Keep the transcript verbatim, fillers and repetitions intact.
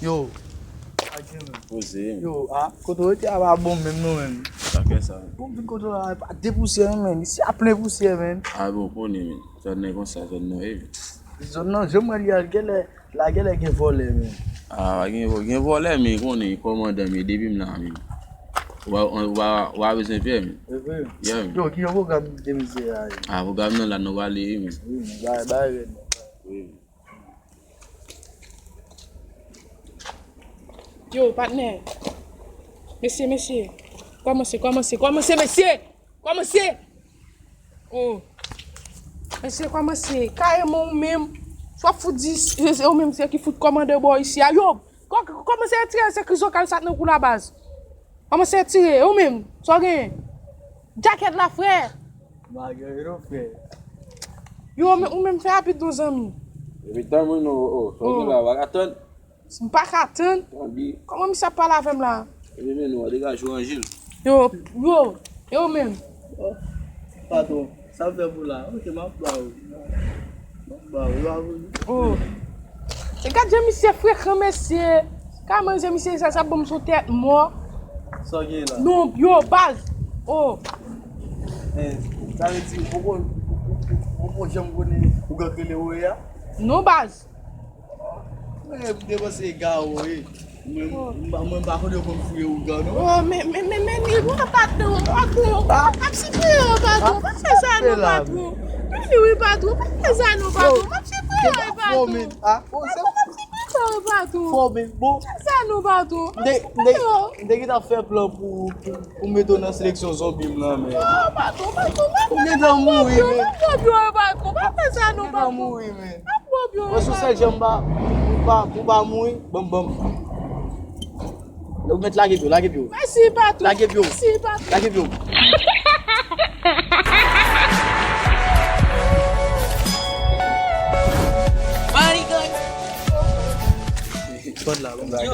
Yo. Poze, men. Yo, a, kote w rete a pa bon menm non, menm. Sa fè sa. Bon, vin kote w la, pa de pousyè, menm. Isi a plen pousyè, menm. A bon, konnen, menm. Zòn nan konsa, zòn nan, e. Zòn nan, jan m wè li a, genlè, la genlè gen vòlè, menm. A, pa gen vò-, gen vòlè, men konnen, kòmandan, men depi m la, menm. Ou pa, ou pa, ou pa bezwen pè, menm. E vre? Yeah, menm. Yo, ki jan pwogram de misye a ye? A, pwogram nan la, nou prale, menm. Wi, men, bay, bay, rèd, men. Wi, menm. Yo, patnè. Mesye, mesye. Kòmanse, kòmanse, kòmanse, mesye! Kòmanse! Oh. Mesye, kòmanse. Kareman ou menm. Sa w ap fout di, se, se ou menm se ki fout kòmande bò isi a. Yo! Kò-, kòmanse retire se krizokal sa t nan kou la baz. Kòmanse retire. E ou menm? Sa w genyen? Djakèt la, frè! Malgre yo fè. Yo, men, ou menm fè rapid non, zanmi. Epi tann mwen non, oh, oh, sa w gen la, w pa ka tann. M pa ka tann. Tann. Kòman misye ap pale avè m la? Epi men nou, degaje w, Anjil. Yo, yo, yo menm. Oh, patwon, sa m fè pou la? Ok, m ap ba ou. M ap ba ou, yo ap vini. Oh. E gad jan misye frekan, mesye. Ka manje misye sa, sa ban m sou tèt mò. Sa w gen la? Non, yo, baz. Oh. Eh, sa vle di, ou poko, ou, ou, ou poko janm konnen ougan k rele Oya? Non, baz. Eh, m te panse e gawo, wi. Mwen, oh, m pa, mwen, m pa konn yo konn fouye ougan, non. Oh, men, men, men, men, ni, ou patwon, patwon. Ah. M ap sipliye w, patwon. Ah, pa fè sa, non, patwon. Men ni, wi, patwon. Pa fè sa, non, patwon. M ap sipliye w, patwon. Ah, oh, se Fò men, bon. Sa nou, patwon. M te, m te, m te gentan fè plan pou, pou, pou mete w nan seleksyon zonbi m lan, men. Non, patwon, patwon, patwon. Ou gentan mouri, men. M ap mouri, patwon. Pa fè sa, non, patwon. Ou gentan mouri, men. M ap mouri, patwon. Mwen sou sèl jan m pa, pou pa, pou pa mouri, banm, banm. Ou mèt lage pye w, lage pye w. Mèsi, patwon. Lage pye w. Mèsi, patwon. Lage pye w. Kòd la, bon bagay.